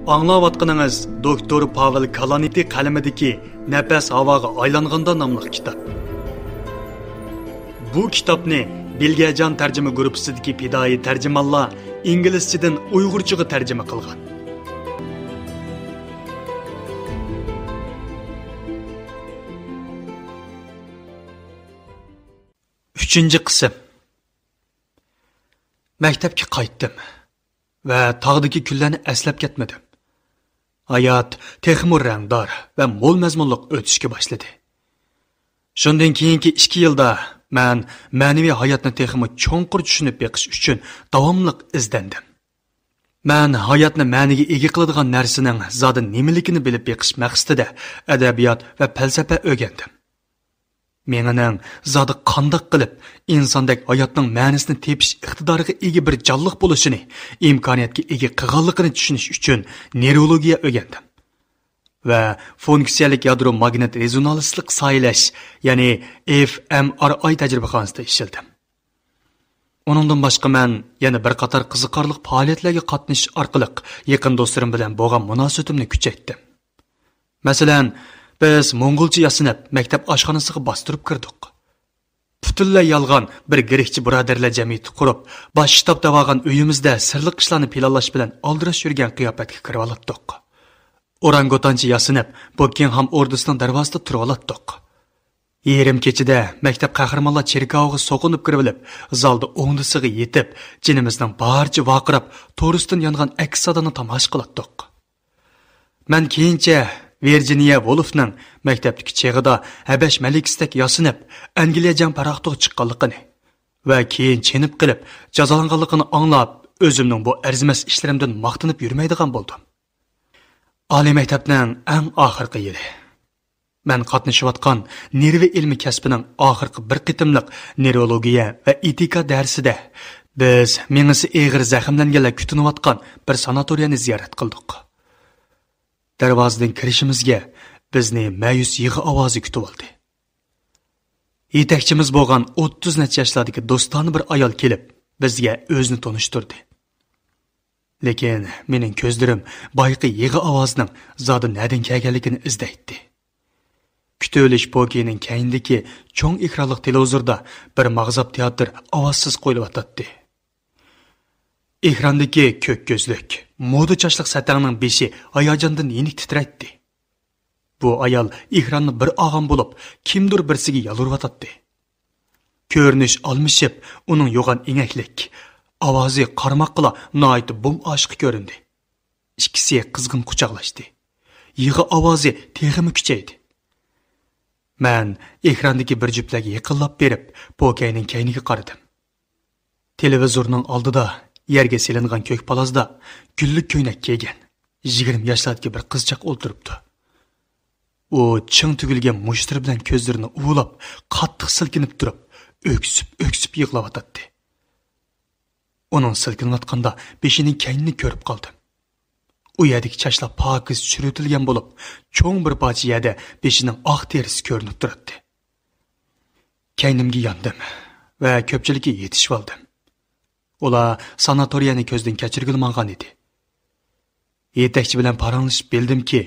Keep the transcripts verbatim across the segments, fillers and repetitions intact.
ئاڭلاۋاتقىنىڭىز دوكتور پاۋېل كالانىتى قەلىمىدىكى نەپەس ھاۋاغا ئايلانغاندا ناملىق كىتاب. بۇ كىتابنى بىلگەجان تەرجىمە گۇرۇپپىسىدىكى پىدائىي تەرجىمانلار ئىنگلىزچىدىن ئۇيغۇرچىغا تەرجىمە قىلغان. ئۈچىنچى قىسىم. مەكتەپكە قايتتىم ۋە تاغدىكى كۈنلەرنى ئەسلەپ كەتمىدىم. ھايات تېخىمۇ رەڭدار ۋە مول مەزمۇنلۇق ئۆتۈشكە باشلىدى. شۇندىن كېيىنكى ئىككى يىلدا مەن مەنىۋى ھاياتنى تېخىمۇ چوڭقۇر چۈشىنىپ بېقىش ئۈچۈن داۋاملىق ئىزدەندىم. مەن ھاياتنى مەنىگە ئىگە قىلىدىغان نەرسىنىڭ زادى نېمىلىكىنى بىلىپ بېقىش مەقسىتىدە ئەدەبىيات ۋە پەلسەپە ئۆگەندىم. مېڭىنىڭ زادى قانداق قىلىپ ئىنساندەك ھاياتنىڭ مەنىسىنى تېپىش ئىقتىدارىغا ئىگە بىر جانلىق بولۇشىنى، ئىمكانىيەتكە ئىگە قىلغانلىقىنى چۈشىنىش ئۈچۈن نېرۋولوگىيە ئۆگەندىم ۋە فۇنكسىيەلىك يادرو ماگنىت رېزونانسلىق سايىلەش، يەنى ئېف ئېم ئار ئاي تەجرىبىخانىسىدا ئىشلىدىم. ئۇنىڭدىن باشقا مەن يەنە بىر قاتار قىزىقارلىق پائالىيەتلەرگە قاتنىشىش ئارقىلىق يېقىن دوستلىرىم بىلەن بولغان مۇناسىۋىتىمنى كۈچەيتتىم. مەسىلەن، بىز موڭغۇلچە ياسىنىپ، مەكتەپ ئاشخانىسىغا باستۇرۇپ كىردۇق. پۈتۈنلەي يالغان بىر گرېكچە بۇرادەرلەر جەمئىيىتى قۇرۇپ، باش شتاب دەۋالغان ئۆيىمىزدە سىرلىق ئىشلارنى پىلانلاش بىلەن ئالدىراش يۈرگەن قىياپەتكە كىرىۋالاتتۇق. ئورانگوتانچە ياسىنىپ، بۇكىنغھام ئوردىسىنىڭ دەرۋازىسىدا تۇرۇۋالاتتۇق. يېرىم كېچىدە مەكتەپ قەھرىمانلار چېركاۋىغا سوقۇنۇپ كىرىۋېلىپ، زالدا ئوڭدىسىغا يېتىپ، جېنىمىزنىڭ بارىچە ۋارقىراپ، تورۇستىن يانغان ئەكس سادانى تاماشا قىلاتتۇق. مەن كېيىنچە ۋىرجىنىيە ۋولفنىڭ مەكتەپتىكى چېغىدا ھەبەش مەلىكىسىدەك ياسىنىپ، ئەنگلىيە جەڭ پاراخوتىغا چىققانلىقىنى ۋە كېيىن چېنىپ قېلىپ جازالانغانلىقىنى ئاڭلاپ، ئۆزۈمنىڭ بۇ ئەرزىمەس ئىشلىرىمدىن ماختىنىپ يۈرمەيدىغان بولدۇم. ئالىي مەكتەپنىڭ ئەڭ ئاخىرقى يىلى. مەن قاتنىشىۋاتقان نېرۋا ئىلمى كەسپىنىڭ ئاخىرقى بىر قېتىملىق نېرۋولوگىيە ۋە ئېتىكا دەرسىدە بىز مېڭىسى ئېغىر زەخىملەنگەنلەر كۈتۈنۈۋاتقان بىر ساناتورىيەنى زىيارەت قىلدۇق. دەرۋازىدىن كىرىشىمىزگە بىزنى مەيۈس يىغا ئاۋازى كۈتۈۋالدى. يېتەكچىمىز بولغان ئوتتۇز نەچچە ياشلاردىكى دوستانە بىر ئايال كېلىپ، بىزگە ئۆزىنى تونۇشتۇردى. لېكىن مېنىڭ كۆزلىرىم بايىقى يىغا ئاۋازىنىڭ زادى نەدىن كەلگەنلىكىنى ئىزدەيتتى. كۈتۈۋېلىش پوكىيىنىڭ كەينىدىكى چوڭ ئېكرانلىق تېلېۋىزوردا بىر ماغزاپ تىياتىر ئاۋازسىز قويۇلۇۋاتاتتى. ئېكراندىكى كۆك كۆزلۈك، مودا چاچلىق سەتەڭنىڭ بېشى ھاياجاندىن يېنىك تىترەيتتى. بۇ ئايال ئېكراننى بىر ئالغان بولۇپ، كىمدۇر بىرسىگە يالۋۇرۇۋاتاتتى. كۆرۈنۈش ئالمىشىپ، ئۇنىڭ يوغان ئىنەكلىك، ئاۋازى قارىماققىلا ناھايىتى بوم ئاشىقى كۆرۈندى. ئىككىسى قىزغىن قۇچاقلاشتى. يىغا ئاۋازى تېخىمۇ كۈچەيدى. مەن ئېكراندىكى بىر جۈپلەرگە يېقىنلاپ بېرىپ، پوكەينىڭ كەينىگە قارىدىم. تېلېۋىزورنىڭ ئالدىدا يەرگە سېلىنغان كۆك پالازدا گۈللۈك كۆينەك كىيگەن يىگىرمە ياشلاردىكى بىر قىزچاق ئولتۇرۇپتۇ. ئۇ چىڭ تۈگۈلگەن مۇشتلىرى بىلەن كۆزلىرىنى ئۇۋىلاپ، قاتتىق سىلكىنىپ تۇرۇپ، ئۆكسۈپ-ئۆكسۈپ يىغلاۋاتاتتى. ئۇنىڭ سىلكىنىۋاتقاندا بېشىنىڭ كەينىنى كۆرۈپ قالدىم. ئۇ يەردىكى چاچلار پاكىز چىرىۋېتىلگەن بولۇپ، چوڭ بىر پارچە يەردە بېشىنىڭ ئاق تېرىسى كۆرۈنۈپ تۇراتتى. كەينىمگە ياندىم ۋە كۆپچىلىككە يېتىشىۋالدىم. ئۇلار ساناتورىيەنى كۆزدىن كەچۈرگىلى ماڭغان ئىدى. يېتەكچى بىلەن پاراڭلىشىپ بىلدىمكى،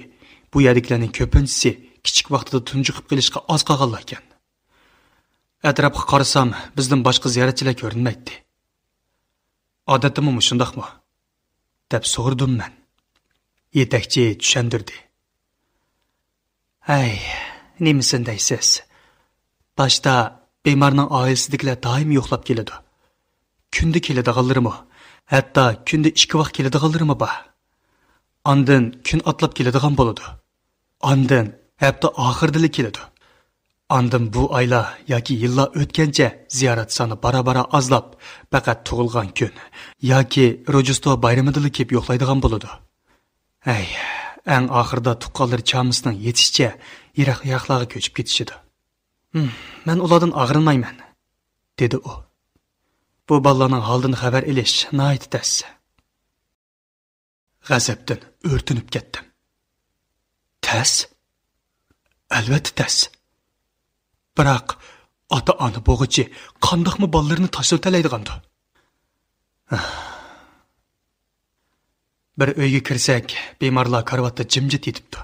بۇ يەردىكىلەرنىڭ كۆپىنچىسى كىچىك ۋاقتىدا تۇنجۇقۇپ قېلىشقا ئاز قالغانلار ئىكەن. ئەتراپقا قارىسام، بىزدىن باشقا زىيارەتچىلەر كۆرۈنمەيتتى. «ئادەتتىمۇ مۇشۇنداقمۇ؟» دەپ سورىدىم مەن. يېتەكچى چۈشەندۈردى. «ھەي، نېمىسىنى دەيسىز؟ باشتا بىمارنىڭ ئائىلىسىدىكىلەر دائىم يوقلاپ كېلىدۇ. كۈندە كېلىدىغانلىرىمۇ، ھەتتا كۈندە ئىككى ۋاق كېلىدىغانلىرىمۇ بار. ئاندىن كۈن ئاتلاپ كېلىدىغان بولىدۇ. ئاندىن ھەپتە ئاخىرىدىلا كېلىدۇ. ئاندىن بۇ ئايلار ياكى يىللار ئۆتكەنچە زىيارەت سانى بارا-بارا ئازلاپ، پەقەت تۇغۇلغان كۈن ياكى روژدوستۋا بايرىمىدىلا كېلىپ يوقلايدىغان بولىدۇ. ھەي، ئەڭ ئاخىرىدا تۇغقانلىرى چامىسىنىڭ يېتىشىچە يىراق-يىراقلارغا كۆچۈپ كېتىشىدۇ.» «ھىم، مەن ئۇلاردىن ئاغرىنمايمەن»، دېدى ئۇ. «بۇ بالىلارنىڭ ھالىدىن خەۋەر ئېلىش ناھايىتى تەس.» غەزەپتىن ئۆرتىنىپ كەتتىم. تەس؟ ئەلۋەتتە تەس. بىراق، ئاتا-ئانا بولغۇچى قانداقمۇ بالىلىرىنى تاشلىۋېتەلەيدىغاندۇ؟ بىر ئۆيگە كىرسەك، بىمارلار كارىۋاتتا جىمجىت يېتىپتۇ.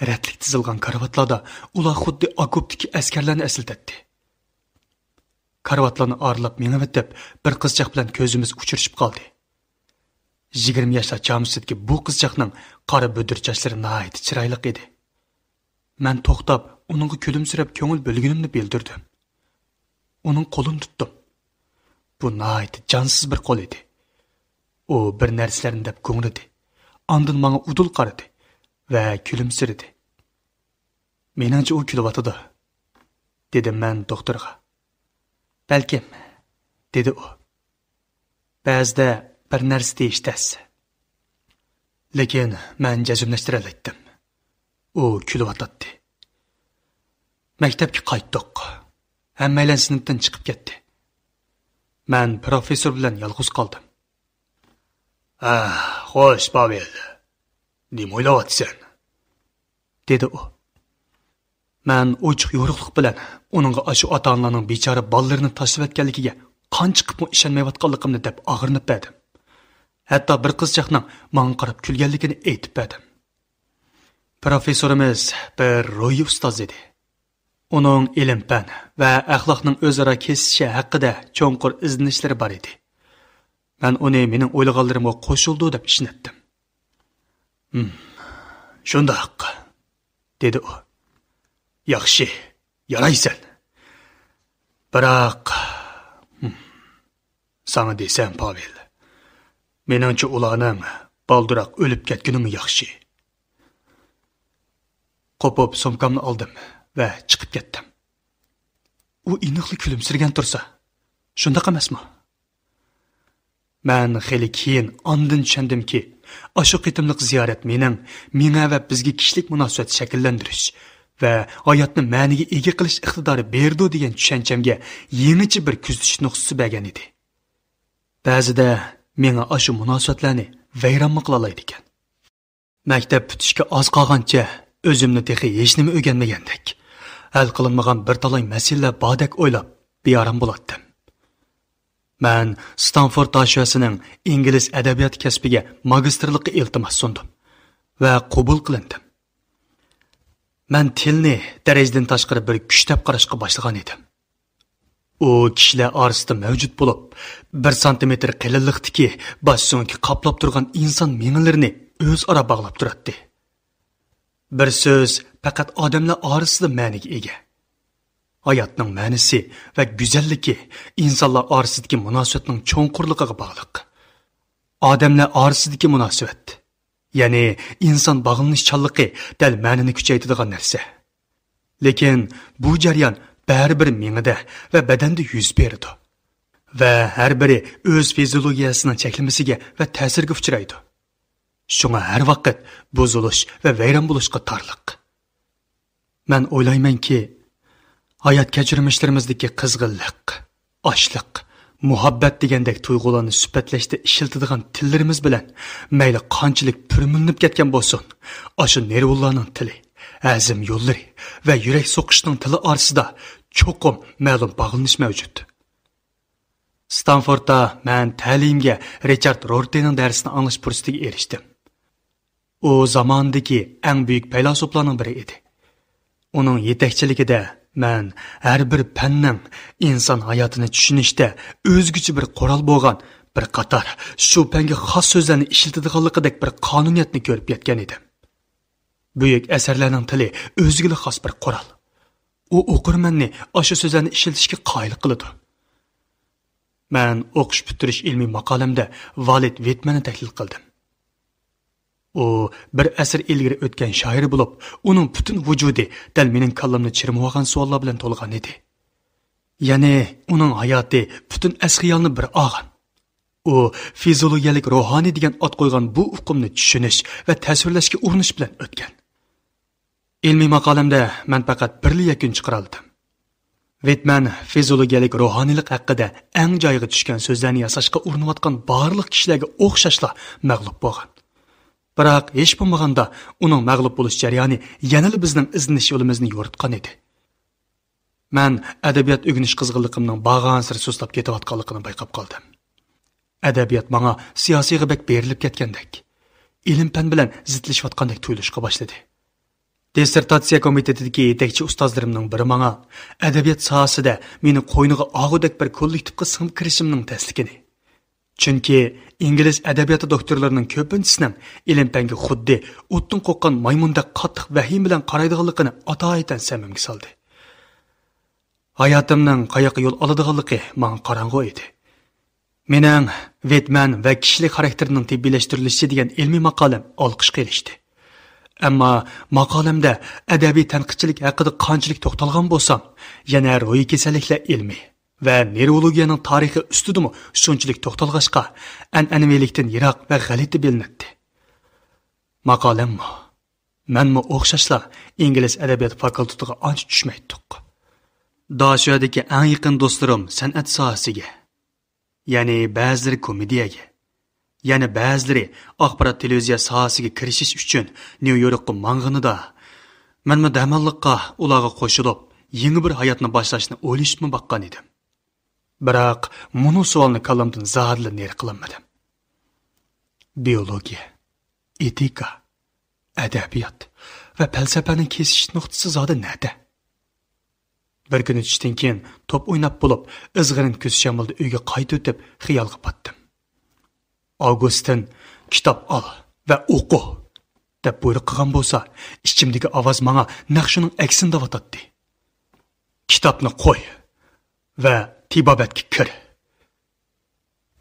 رەتلىك تىزىلغان كارىۋاتلاردا ئۇلار خۇددى ئاكوپتىكى ئەسكەرلەرنى ئەسلىتەتتى. كارىۋاتلارنى ئارىلاپ مېڭىۋېتىپ، بىر قىزچاق بىلەن كۆزىمىز ئۇچرىشىپ قالدى. يىگىرمە ياشلار چامىسىدىكى بۇ قىزچاقنىڭ قارا بۈدۈر چاچلىرى ناھايىتى چىرايلىق ئىدى. مەن توختاپ، ئۇنىڭغا كۈلۈمسىرەپ كۆڭۈل بۆلگىنىمنى بىلدۈردۈم. ئۇنىڭ قولىنى تۇتتۇم. بۇ ناھايىتى جانسىز بىر قول ئىدى. ئۇ بىر نەرسىلەرنى دەپ گۇڭرىدى. ئاندىن ماڭا ئۇدۇل قارىدى ۋە كۈلۈمسىرىدى. «مېنىڭچە ئۇ كۈلۈۋاتىدۇ»، دېدىم مەن دوختۇرغا. «بەلكىم»، دېدى ئۇ. بەزىدە بىر نەرسە دېيىش تەس. لېكىن مەن جەزملەشتۈرەلەيتتىم. ئۇ كۈلۈۋاتاتتى. مەكتەپكە قايتتۇق. ھەممەيلەن سىنىپتىن چىقىپ كەتتى. مەن پروفېسسور بىلەن يالغۇز قالدىم. «ھە، خوش، پاۋېل. نېمە ئويلاۋاتىسەن؟» دېدى ئۇ. مەن ئوچۇق يورۇقلۇق بىلەن ئۇنىڭغا ئاشۇ ئاتا-ئانىلارنىڭ بىچارە بالىلىرىنى تاشلىۋەتكەنلىكىگە قان چىقىپمۇ ئىشەنمەيۋاتقانلىقىمنى دەپ ئاغرىنىپ بەردىم. ھەتتا بىر قىزچاقنىڭ ماڭا قاراپ كۈلگەنلىكىنى ئېيتىپ بەردىم. پروفېسسورىمىز بىر روھىي ئۇستاز ئىدى. ئۇنىڭ ئىلىم-پەن ۋە ئەخلاقنىڭ ئۆزئارا كېسىشىشى ھەققىدە چوڭقۇر ئىزدىنىشلىرى بار ئىدى. مەن ئۇنى مېنىڭ ئويلىغانلىرىمغا قوشۇلىدۇ دەپ ئىشىنەتتىم. «ھىم، شۇنداق»، دېدى ئۇ. «ياخشى، يارايسەن. بىراق، ھىم، ساڭا دېسەم، پاۋېل، مېنىڭچە ئۇلارنىڭ بالدۇراق ئۆلۈپ كەتكىنىمۇ ياخشى.» قوپۇپ سومكامنى ئالدىم ۋە چىقىپ كەتتىم. ئۇ ئېنىقلا كۈلۈمسىرىگەن تۇرسا، شۇنداق ئەمەسمۇ؟ مەن خېلى كېيىن ئاندىن چۈشەندىمكى، ئاشۇ قېتىملىق زىيارەت مېنىڭ مېڭە ۋە بىزگە كىشىلىك مۇناسىۋەت شەكىللەندۈرۈش ۋە ھاياتنى مەنىگە ئىگە قىلىش ئىقتىدارى بېرىدۇ دېگەن چۈشەنچەمگە يېڭىچە بىر كۆزىتىش نۇقتىسى بەرگەن ئىدى. بەزىدە مېڭە ئاشۇ مۇناسىۋەتلەرنى ۋەيرانمۇ قىلالايدىكەن. مەكتەپ پۈتۈشكە ئاز قالغانچە ئۆزۈمنى تېخى ھېچنېمە ئۆگەنمىگەندەك، ھەل قىلىنمىغان بىر تالاي مەسىلىلەر باردەك ئويلاپ، بىئارام بولاتتىم. مەن ستانفورد داشۆسىنىڭ ئىنگلىز ئەدەبىياتى كەسپىگە ماگىستىرلىققا ئىلتىماس سۇندۇم ۋە قوبۇل قىلىندىم. مەن تىلنى دەرىجىدىن تاشقىرى بىر كۈچ دەپ قاراشقا باشلىغان ئىدىم. ئۇ كىشىلەر ئارىسىدا مەۋجۇت بولۇپ، بىر سانتىمېتىر قېلىنلىقتىكى باش سۆڭىكى قاپلاپ تۇرغان ئىنسان مېڭىلىرىنى ئۆزئارا باغلاپ تۇراتتى. بىر سۆز، پەقەت ئادەملەر ئارىسىدا مەنىگە ئىگە. ھاياتنىڭ مەنىسى ۋە گۈزەللىكى ئىنسانلار ئارىسىدىكى مۇناسىۋەتنىڭ چوڭقۇرلۇقىغا باغلىق. ئادەملەر ئارىسىدىكى مۇناسىۋەت، يەنى ئىنسان باغلىنىشچانلىقى دەل مەنىنى كۈچەيتىدىغان نەرسە. لېكىن بۇ جەريان بەرىبىر مېڭىدە ۋە بەدەندە يۈز بېرىدۇ. ۋە ھەر بىرى ئۆز فىزىيولوگىيەسىنىڭ چەكلىمىسىگە ۋە تەسىرگە ئۇچرايدۇ. شۇڭا ھەر ۋاقىت بۇزۇلۇش ۋە ۋەيران بولۇشقا تارلىق. مەن ئويلايمەنكى، ھايات كەچۈرمىشلىرىمىزدىكى قىزغىنلىق، ئاچلىق، مۇھەببەت دېگەندەك تۇيغۇلارنى سۈپەتلەشتە ئىشلىتىدىغان تىللىرىمىز بىلەن مەيلى قانچىلىك پۈرمىلىنىپ كەتكەن بولسۇن، ئاشۇ نېرۋىلارنىڭ تىلى، ھەزىم يوللىرى ۋە يۈرەك سوقۇشنىڭ تىلى ئارىسىدا چوقۇم مەلۇم باغلىنىش مەۋجۇت. ستانفوردتا مەن تەلىيىمگە رىچارد رورتىنىڭ دەرسىنى ئاڭلاش پۇرسىتىگە ئېرىشتىم. ئۇ زامانىدىكى ئەڭ بۈيۈك پەيلاسوپلارنىڭ بىرى ئىدى. ئۇنىڭ يېتەكچىلىكىدە مەن ھەر بىر پەننىڭ ئىنسان ھاياتىنى چۈشىنىشتە ئۆزگىچە بىر قورال بولغان بىر قاتار شۇ پەنگە خاس سۆزلەرنى ئىشلىتىدىغانلىقىدەك بىر قانۇنىيەتنى كۆرۈپ يەتكەن ئىدىم. بۈيۈك ئەسەرلەرنىڭ تىلى ئۆزىگىلا خاس بىر قورال. ئۇ ئوقۇرمەننى ئاشۇ سۆزلەرنى ئىشلىتىشكە قايىل قىلىدۇ. مەن ئوقۇش پۈتتۈرۈش ئىلمىي ماقالەمدە ۋالىد ۋېتمەننى تەھلىل قىلدىم. ئۇ بىر ئەسىر ئىلگىرى ئۆتكەن شائىر بولۇپ، ئۇنىڭ پۈتۈن ۋۇجۇدى دەل مېنىڭ كاللامنى چىرمىۋالغان سوئاللار بىلەن تولغان ئىدى. يەنى ئۇنىڭ ھاياتى پۈتۈن ئەس-خىيالنى بىر ئالغان. ئۇ فىزىولوگىيەلىك روھانىي دېگەن ئات قويغان بۇ ئۇقۇمنى چۈشىنىش ۋە تەسۋىرلەشكە ئۇرۇنۇش بىلەن ئۆتكەن. ئىلمىي ماقالەمدە مەن پەقەت بىرلا يەكۈن چىقىرالىدىم. ۋېتمەن فىزىولوگىيەلىك روھانىيلىق ھەققىدە ئەڭ جايىغا چۈشكەن سۆزلەرنى ياساشقا ئۇرۇنۇۋاتقان بارلىق كىشىلەرگە ئوخشاشلا مەغلۇپ بولغان. بىراق ھېچ بولمىغاندا ئۇنىڭ مەغلۇپ بولۇش جەريانى يەنىلا بىزنىڭ ئىزدىنىش يولىمىزنى يورۇتقان ئىدى. مەن ئەدەبىيات ئۆگىنىش قىزغىنلىقىمنىڭ بارغانسېرى سۇسلاپ كېتىۋاتقانلىقىنى بايقاپ قالدىم. ئەدەبىيات ماڭا سىياسىيغا بەك بېرىلىپ كەتكەندەك، ئىلىم-پەن بىلەن زىتلىشىۋاتقاندەك تۇيۇلۇشقا باشلىدى. دىسسېرتاتسىيە كومىتېتىدىكى يېتەكچى ئۇستازلىرىمنىڭ بىرى ماڭا، ئەدەبىيات ساھەسىدە مېنى قوينىغا ئالغۇدەك بىر كوللېكتىپقا سىڭىپ كىرىشىمنىڭ تەسلىكىنى، چۈنكى ئىنگلىز ئەدەبىياتى دوكتورلىرىنىڭ كۆپىنچىسىنىڭ ئىلىم-پەنگە خۇددى ئوتتىن قورققان مايمۇندەك قاتتىق ۋەھىمە بىلەن قارايدىغانلىقىنى ئاتايىتەن سەمىمگە سالدى. ھاياتىمنىڭ قاياققا يول ئالىدىغانلىقى ماڭا قاراڭغۇ ئىدى. مېنىڭ ۋېتمەن ۋە كىشىلىك خاراكتېرنىڭ تېببىيلەشتۈرۈلۈشى دېگەن ئىلمىي ماقالەم ئالقىشقا ئېرىشتى. ئەمما ماقالەمدە ئەدەبىي تەنقىدچىلىك ھەققىدە قانچىلىك توختالغان بولسام، يەنە روھىي كېسەللىكلەر ئىلمى ۋە نېرۋولوگىيەنىڭ تارىخى ئۈستىدىمۇ شۇنچىلىك توختالغاچقا، ئەنئەنىۋىلىكتىن يىراق ۋە غەلىتە بىلىنەتتى. ماقالەممۇ، مەنمۇ ئوخشاشلا ئىنگلىز ئەدەبىيات فاكۇلتېتىغا ئانچە چۈشمەيتتۇق. داشۆدىكى ئەڭ يېقىن دوستلىرىم سەنئەت ساھەسىگە، يەنى بەزىلىرى كومېدىيەگە، يەنە بەزىلىرى ئاخبارات تېلېۋىزىيە ساھەسىگە كىرىشىش ئۈچۈن نيۇ يوركقا ماڭغىنىدا، مەنمۇ دەماللىققا ئۇلارغا قوشۇلۇپ، يېڭى بىر ھاياتنى باشلاشنى ئويلىشىپمۇ باققان ئىدىم. بىراق مۇنۇ سوئالنى كاللامدىن زادىلا نېرى قىلالمىدىم. بىئولوگىيە، ئېتىكا، ئەدەبىيات ۋە پەلسەپەنىڭ كېسىشىش نۇقتىسى زادى نەدە؟ بىر كۈنى چۈشتىن كېيىن توپ ئويناپ بولۇپ، ئىزغىرىن كۈز شامىلىدا ئۆيگە قايتىۋېتىپ، خىيالغا پاتتىم. ئاۋگۇستىن، «كىتاب ئال ۋە ئوقۇ!» دەپ بۇيرۇق قىلغان بولسا، ئىچىمدىكى ئاۋاز ماڭا نەق شۇنىڭ ئەكسىنى دەۋاتاتتى. «كىتابنى قوي ۋە تېبابەتكە كىر!»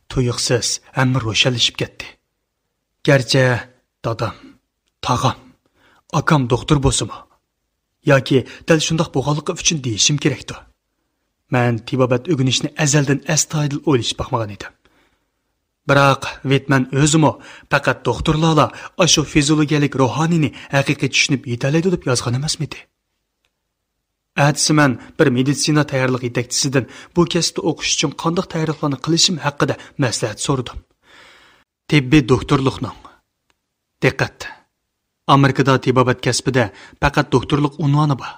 تۇيۇقسىز ھەممە روشەنلىشىپ كەتتى. گەرچە دادام، تاغام، ئاكام دوختۇر بولسىمۇ، ياكى دەل شۇنداق بولغانلىقى ئۈچۈن دېيىشىم كېرەكتۇ. مەن تېبابەت ئۆگىنىشنى ئەزەلدىن ئەستايىدىل ئويلىشىپ باقمىغان ئىدىم. بىراق ۋېتمەن ئۆزىمۇ پەقەت دوختۇرلارلا ئاشۇ فىزىولوگىيەلىك روھانىينى ھەقىقىي چۈشىنىپ يېتەلەيدۇ دەپ يازغان ئەمەسمىدى؟ ئەتىسى مەن بىر مېدىتسىنا تەييارلىق يېتەكچىسىدىن بۇ كەسىپتە ئوقۇش ئۈچۈن قانداق تەييارلىقلارنى قىلىشىم ھەققىدە مەسلىھەت سورىدىم. تېببىي دوختۇرلۇقنىڭ، دىققەت! ئامېرىكىدا تېبابەت كەسپىدە پەقەت دوختۇرلۇق ئۇنۋانى بار.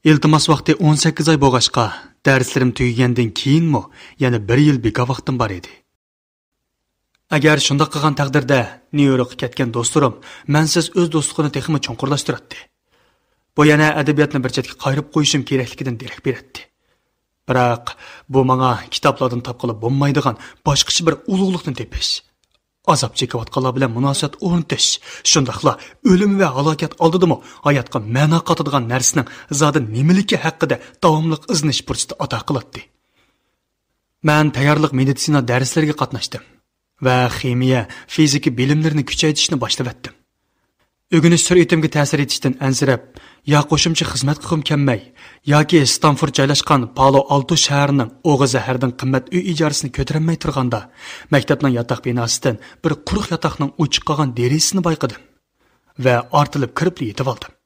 ئىلتىماس ۋاقتى ئون سەككىز ئاي بولغاچقا، دەرسلىرىم تۈگىگەندىن كېيىنمۇ يەنە بىر يىل بىكار ۋاقتىم بار ئىدى. ئەگەر شۇنداق قىلغان تەقدىردە، نيۇ يوركقا كەتكەن دوستلىرىم مەنسىز ئۆز دوستلۇقىنى تېخىمۇ چوڭقۇرلاشتۇراتتى. بۇ يەنە ئەدەبىياتنى بىر چەتكە قايرىپ قويۇشۇم كېرەكلىكىدىن دېرەك بېرەتتى. بىراق بۇ ماڭا كىتابلاردىن تاپقىلى بولمايدىغان باشقىچە بىر ئۇلۇغلۇقنى تېپىش، ئازاب چېكىۋاتقانلار بىلەن مۇناسىۋەت ئورنىتىش، شۇنداقلا ئۆلۈم ۋە ھالاكەت ئالدىدىمۇ ھاياتقا مەنا قاتىدىغان نەرسىنىڭ زادى نېمىلىكى ھەققىدە داۋاملىق ئىزدىنىش پۇرسىتى ئاتا قىلاتتى. مەن تەييارلىق مېدىتسىنا دەرسلىرىگە قاتناشتىم ۋە خىمىيە، فىزىكا بىلىملىرىنى كۈچەيتىشنى باشلىۋەتتىم. ئۆگىنىش سۈرئىتىمگە تەسىر يېتىشتىن ئەنسىرەپ، يا قوشۇمچە خىزمەت قىلغۇم كەلمەي، ياكى ستانفورد جايلاشقان پالو ئالتو شەھىرىنىڭ ئوغا زەھەردىن قىممەت ئۆي ئىجارىسىنى كۆتۈرەلمەي تۇرغاندا، مەكتەپنىڭ ياتاق بىناسىدىن بىر قۇرۇق ياتاقنىڭ ئوچۇق قالغان دېرىزىسىنى بايقىدىم ۋە ئارتىلىپ كىرىپلا يېتىۋالدىم.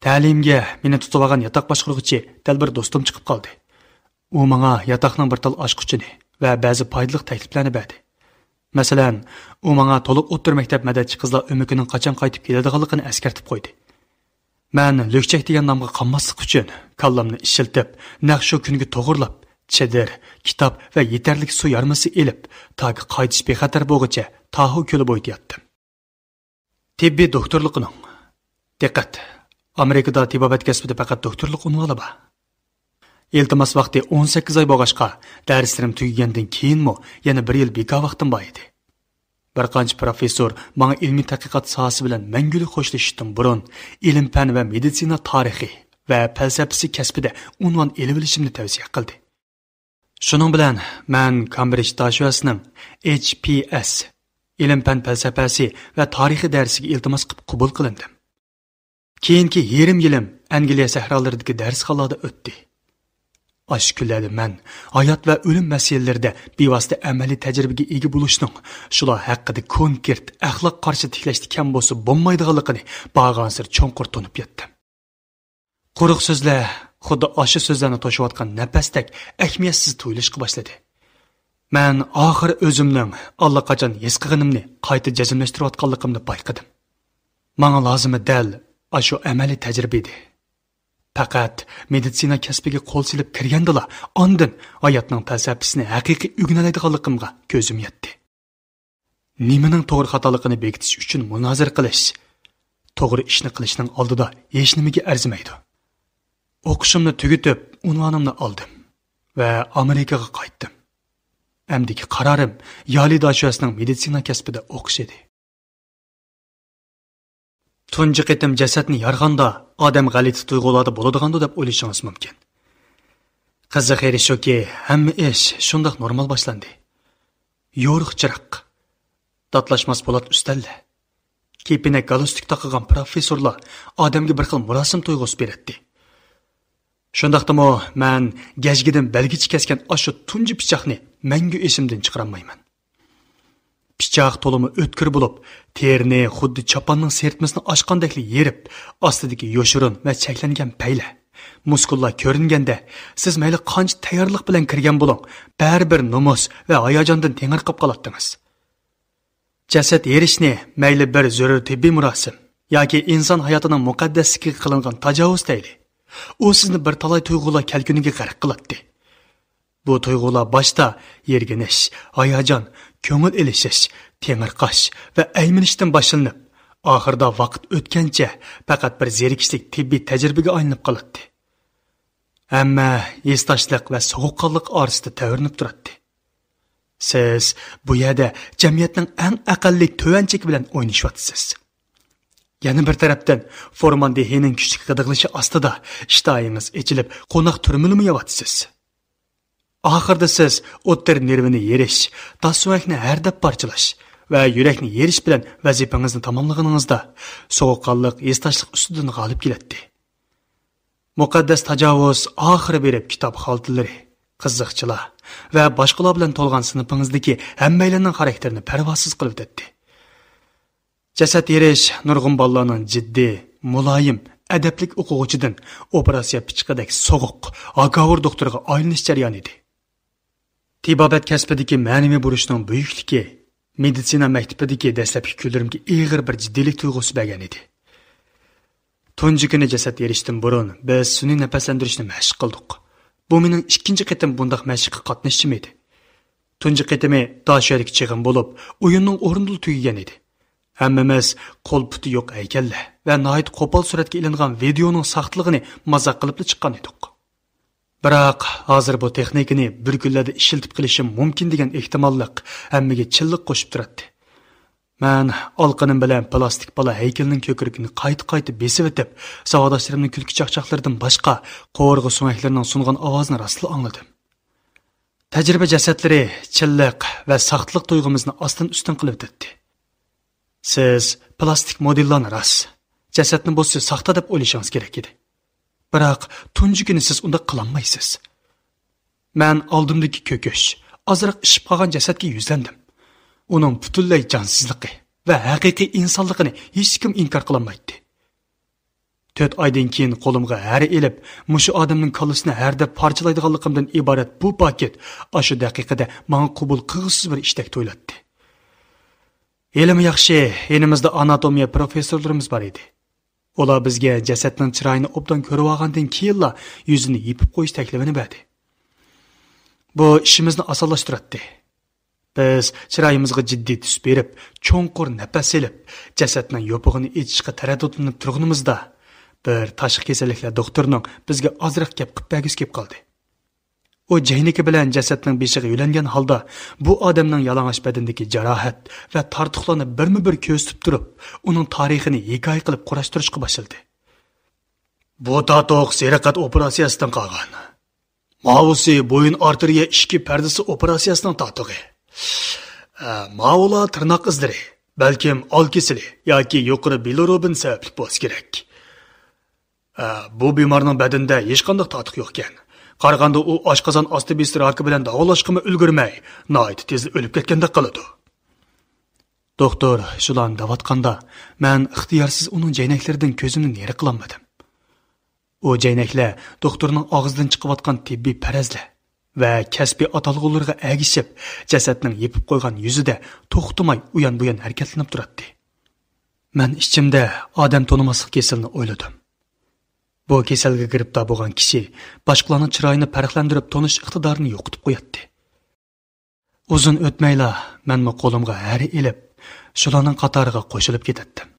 تەلىيىمگە مېنى تۇتۇۋالغان ياتاق باشقۇرغۇچى دەل بىر دوستۇم چىقىپ قالدى. ئۇ ماڭا ياتاقنىڭ بىر تال ئاچقۇچىنى ۋە بەزى پايدىلىق تەكلىپلەرنى بەردى. مەسىلەن، ئۇ ماڭا تولۇق ئوتتۇرا مەكتەپ مەدەتچى قىزلار ئۆمىكىنىڭ قاچان قايتىپ كېلىدىغانلىقىنى ئەسكەرتىپ قويدى. مەن لۈكچەك دېگەن نامغا قانماسلىق ئۈچۈن كاللامنى ئىشلىتىپ، نەق شۇ كۈنگە توغرىلاپ، چېدىر، كىتاب ۋە يېتەرلىك سۇ يارمىسى ئېلىپ، تاكى قايتىش بىخەتەر بولغۇچە تاھو كۆلى بويىدا ياتتىم. تېببىي دوختۇرلۇقىنىڭ، دىققەت! ئامېرىكىدا تېبابەت كەسپىدە پەقەت دوختۇرلۇق ئۇنۋانى بار. ئىلتىماس ۋاقتى ئون سەككىز ئاي بولغاچقا، دەرسلىرىم تۈگىگەندىن كېيىنمۇ يەنە بىر يىل بىكار ۋاقتىم بار ئىدى. بىر قانچە پروفېسسور ماڭا ئىلمىي تەتقىقات ساھەسى بىلەن مەڭگۈلۈك خوشلىشىشتىن بۇرۇن، ئىلىم-پەن ۋە مېدىتسىنا تارىخى ۋە پەلسەپىسى كەسپىدە ئۇنۋان ئېلىۋېلىشىمنى تەۋسىيە قىلدى. شۇنىڭ بىلەن مەن كامبرىج داشۆسىنىڭ ئېچ پى ئېس، ئىلىم-پەن پەلسەپەسى ۋە تارىخى دەرسىگە ئىلتىماس قىلىپ قوبۇل قىلىندىم. كېيىنكى يېرىم يىلىم ئەنگلىيە سەھرالىرىدىكى دەرسخانىلاردا ئۆتتى. ئاشۇ كۈنلەردە مەن ھايات ۋە ئۆلۈم مەسىلىلىرىدە بىۋاسىتە ئەمەلىي تەجرىبىگە ئىگە بولۇشنىڭ شۇلار ھەققىدە كونكرېت ئەخلاق قارىشى تىكلەشتە كەم بولسا بولمايدىغانلىقىنى بارغانسېرى چوڭقۇر تونۇپ يەتتىم. قۇرۇق سۆزلەر خۇددى ئاشۇ سۆزلەرنى توشۇۋاتقان نەپەستەك ئەھمىيەتسىز تۇيۇلۇشقا باشلىدى. مەن ئاخىر ئۆزۈمنىڭ ئاللىقاچان ھېس قىلغىنىمنى قايتا جەزملەشتۈرۈۋاتقانلىقىمنى بايقىدىم. ماڭا لازىمى دەل ئاشۇ ئەمەلىي تەجرىبە ئىدى. پەقەت مېدىتسىنا كەسپىگە قول سېلىپ كىرگەندىلا، ئاندىن ھاياتنىڭ پەلسەپىسىنى ھەقىقىي ئۆگىنەلەيدىغانلىقىمغا كۆزۈم يەتتى. نېمىنىڭ توغرا خاتالىقىنى بېكىتىش ئۈچۈن مۇنازىرە قىلىش، توغرا ئىشنى قىلىشنىڭ ئالدىدا ھېچنېمىگە ئەرزىمەيدۇ. ئوقۇشۇمنى تۈگىتىپ، ئۇنۋانىمنى ئالدىم ۋە ئامېرىكىغا قايتتىم. ئەمدىكى قارارىم يالى داشۆسنىڭ مېدىتسىنا كەسپىدە ئوقۇش ئىدى. تۇنجى قېتىم جەسەتنى يارغاندا، ئادەم غەلىتە تۇيغۇلاردا بولىدىغاندۇ دەپ ئويلىشىڭىز مۇمكىن. قىزىق يېرى شۇكى، ھەممە ئىش شۇنداق نورمال باشلاندى. يورۇق چىراغ، داتلاشماس پولات ئۈستەللەر، كېپىنەك گالستۇك تاقىغان پىروفېسسورلار ئادەمگە بىر خىل مۇراسىم تۇيغۇسى بېرەتتى. شۇنداقتىمۇ مەن گەجگىدىن بەلگىچە كەسكەن ئاشۇ تۇنجى پىچاقنى مەڭگۈ ئېسىمدىن چىقىرالمايمەن. پىچاق تولىمۇ ئۆتكۈر بولۇپ، تېرىنى خۇددى چاپاننىڭ سىرتمىسىنى ئاچقاندەكلا يېرىپ، ئاستىدىكى يوشۇرۇن ۋە چەكلەنگەن پەيلە، مۇسكۇللار كۆرۈنگەندە، سىز مەيلى قانچە تەييارلىق بىلەن كىرگەن بولۇڭ، بەرىبىر نومۇس ۋە ھاياجاندىن تېڭىرقاپ قالاتتىڭىز. جەسەت يېرىشنى مەيلى بىر زۆرۈر تېببىي مۇراسىم ياكى ئىنسان ھاياتىنىڭ مۇقەددەسلىكىگە قىلىنغان تاجاۋۇز دەيلى، ئۇ سىزنى بىر تالاي تۇيغۇلار كەلكۈنىگە غەرق قىلاتتى. بۇ تۇيغۇلار باشتا يىرگىنىش، ھاياجان، كۆڭۈل ئېلىشىش، تېڭىرقاش ۋە ئەيمىنىشتىن باشلىنىپ، ئاخىرىدا ۋاقىت ئۆتكەنچە پەقەت بىر زېرىكىشلىك تېببىي تەجرىبىگە ئايلىنىپ قالاتتى. ھەممە ھېسداشلىق ۋە سوغۇققانلىق ئارىسىدا تەۋرىنىپ تۇراتتى. سىز بۇ يەردە جەمئىيەتنىڭ ئەڭ ئەقەللىي تۆۋەن چېكى بىلەن ئوينىشىۋاتىسىز. يەنە بىر تەرەپتىن، فورمالدېھىننىڭ كۈچلۈك غىدىقلىشى ئاستىدا ئىشتىھاڭىز ئېچىلىپ، قوناق تۈرمىلىمۇ يەۋاتىسىز. ئاخىرىدا سىز ئوتتۇرا نېرۋىنى يېرىش، داس سۆڭەكنى ھەردەپ پارچىلاش ۋە يۈرەكنى يېرىش بىلەن ۋەزىپىڭىزنى تاماملىغىنىڭىزدا، سوغۇققانلىق ھېسداشلىق ئۈستىدىن غالىب كېلەتتى. مۇقەددەس تاجاۋۇز ئاخىرى بېرىپ كىتاب خالتىلىرى، قىزىقچىلار ۋە باشقىلار بىلەن تولغان سىنىپىڭىزدىكى ھەممەيلەننىڭ خاراكتېرىنى پەرۋاسىز قىلىۋېتەتتى. جەسەت يېرىش نۇرغۇن بالىلارنىڭ جىددىي، مۇلايىم، ئەدەپلىك ئوقۇغۇچىدىن ئوپېراتسىيە پىچىقىدەك سوغۇق، ھاكاۋۇر دوختۇرغا ئايلىنىش جەريانى ئىدى. تېبابەت كەسپىدىكى مەنىۋى بۇرچنىڭ بۈيۈكلۈكى مېدىتسىنا مەكتىپىدىكى دەسلەپكى كۈنلىرىمگە ئېغىر بىر جىددىيلىك تۇيغۇسى بەرگەن ئىدى. تۇنجى كۈنى جەسەت يېرىشتىن بۇرۇن بىز سۈنئىي نەپەسلەندۈرۈشنى مەشىق قىلدۇق. بۇ مېنىڭ ئىككىنچى قېتىم بۇنداق مەشىققە قاتنىشىشىم ئىدى. تۇنجى قېتىمى داشۆدىكى چېغىم بولۇپ، ئويۇننىڭ ئورنىدىلا تۈگىگەن ئىدى. ھەممىمىز قول پۇتى يوق ھەيكەللەر ۋە ناھايىتى قوپال سۈرەتكە ئېلىنغان ۋىدېئونىڭ ساختىلىقىنى مازاق قىلىپلا چىققان ئىدۇق. بىراق، ھازىر بۇ تېخنىكىنى بىر كۈنلەردە ئىشلىتىپ قېلىشىم مۇمكىن دېگەن ئېھتىماللىق ھەممىگە چىللىق قوشۇپ تۇراتتى. مەن ئالقىنىم بىلەن پىلاستىك بالا ھەيكىلىنىڭ كۆكرىكىنى قايتا-قايتا بېسىۋېتىپ، ساۋاقداشلىرىمنىڭ كۈلكە چاقچاقلىرىدىن باشقا، قوۋۇرغا سۆڭەكلىرىنىڭ سۇنغان ئاۋازىنى راستلا ئاڭلىدىم. تەجرىبە جەسەتلىرى چىللىق ۋە ساختىلىق تۇيغۇمىزنى ئاستىن-ئۈستۈن قىلىۋېتەتتى. سىز پىلاستىك مودېللارنى راست، جەسەتنى بولسا ساختا دەپ ئويلىشىڭىز كېرەك ئىدى. بىراق، تۇنجى كۈنى سىز ئۇنداق قىلالمايسىز. مەن ئالدىمدىكى كۆكۈش، ئازراق ئىششىپ قالغان جەسەتكە يۈزلەندىم. ئۇنىڭ پۈتۈنلەي جانسىزلىقى ۋە ھەقىقىي ئىنسانلىقىنى ھېچكىم ئىنكار قىلالمايتتى. تۆت ئايدىن كېيىن قولۇمغا ھەرە ئېلىپ، مۇشۇ ئادەمنىڭ كاللىسىنى ھەردەپ پارچىلايدىغانلىقىمدىن ئىبارەت بۇ پاكىت ئاشۇ دەقىقىدە ماڭا قوبۇل قىلغۇسىز بىر ئىشتەك تۇيۇلاتتى. ھېلىمۇ ياخشى، يېنىمىزدا ئاناتومىيە پروفېسسورلىرىمىز بار ئىدى. ئۇلار بىزگە جەسەتنىڭ چىرايىنى ئوبدان كۆرۈۋالغاندىن كېيىنلا يۈزىنى يېپىپ قويۇش تەكلىپىنى بەردى. بۇ ئىشىمىزنى ئاسانلاشتۇراتتى. بىز چىرايىمىزغا جىددىي تۈس بېرىپ، چوڭقۇر نەپەس ئېلىپ، جەسەتنىڭ يوپۇقىنى ئېچىشقا تەرەددۇتلىنىپ تۇرغىنىمىزدا، بىر تاشقى كېسەللىكلەر دوختۇرىنىڭ بىزگە ئازراق گەپ قىلىپ بەرگۈسى كېلىپ قالدى. ئۇ جەينىكى بىلەن جەسەتنىڭ بېشىغا يۆلەنگەن ھالدا، بۇ ئادەمنىڭ يالىڭاچ بەدىنىدىكى جاراھەت ۋە تارتۇقلارنى بىرمۇبىر كۆزىتىپ تۇرۇپ، ئۇنىڭ تارىخىنى ھېكايە قىلىپ قۇراشتۇرۇشقا باشلىدى. بۇ تارتۇق سېرىق قەد ئوپېراتسىيەسىدىن قالغان. ماۋۇسى بويۇن ئارتېرىيە ئىچكى پەردىسى ئوپېراتسىيەسىنىڭ تارتۇقى. ئە، ماۋۇلار تىرناق ئىزلىرى، بەلكىم ئال كېسىلى ياكى يۇقىرى بىلىرۇبىن سەۋەبلىك بولسا كېرەك. ئە، بۇ بىمارنىڭ بەدىنىدە ھېچقانداق تارتۇق يوقكەن. قارىغاندا ئۇ ئاشقازان ئاستى بېسى راكى بىلەن داۋالاشقىمۇ ئۈلگۈرمەي، ناھايىتى تېزلا ئۆلۈپ كەتكەندەك قىلىدۇ. دوختۇر شۇلارنى دەۋاتقاندا، مەن ئىختىيارسىز ئۇنىڭ جەينەكلىرىدىن كۆزۈمنى نېرى قىلالمىدىم. ئۇ جەينەكلەر دوختۇرنىڭ ئاغزىدىن چىقىۋاتقان تېببىي پەرەزلەر ۋە كەسپىي ئاتالغۇلىرىغا ئەگىشىپ، جەسەتنىڭ يېپىپ قويغان يۈزىدە توختىماي ئۇيان-بۇيان ھەرىكەتلىنىپ تۇراتتى. مەن ئىچىمدە ئادەم تونۇماسلىق كېسىلىنى ئويلىدىم. بۇ كېسەلگە گىرىپتار بولغان كىشى باشقىلارنىڭ چىرايىنى پەرقلەندۈرۈپ تونۇش ئىقتىدارىنى يوقىتىپ قوياتتى. ئۇزۇن ئۆتمەيلا مەنمۇ قولۇمغا ھەرە ئېلىپ، شۇلارنىڭ قاتارىغا قوشۇلۇپ كېتەتتىم.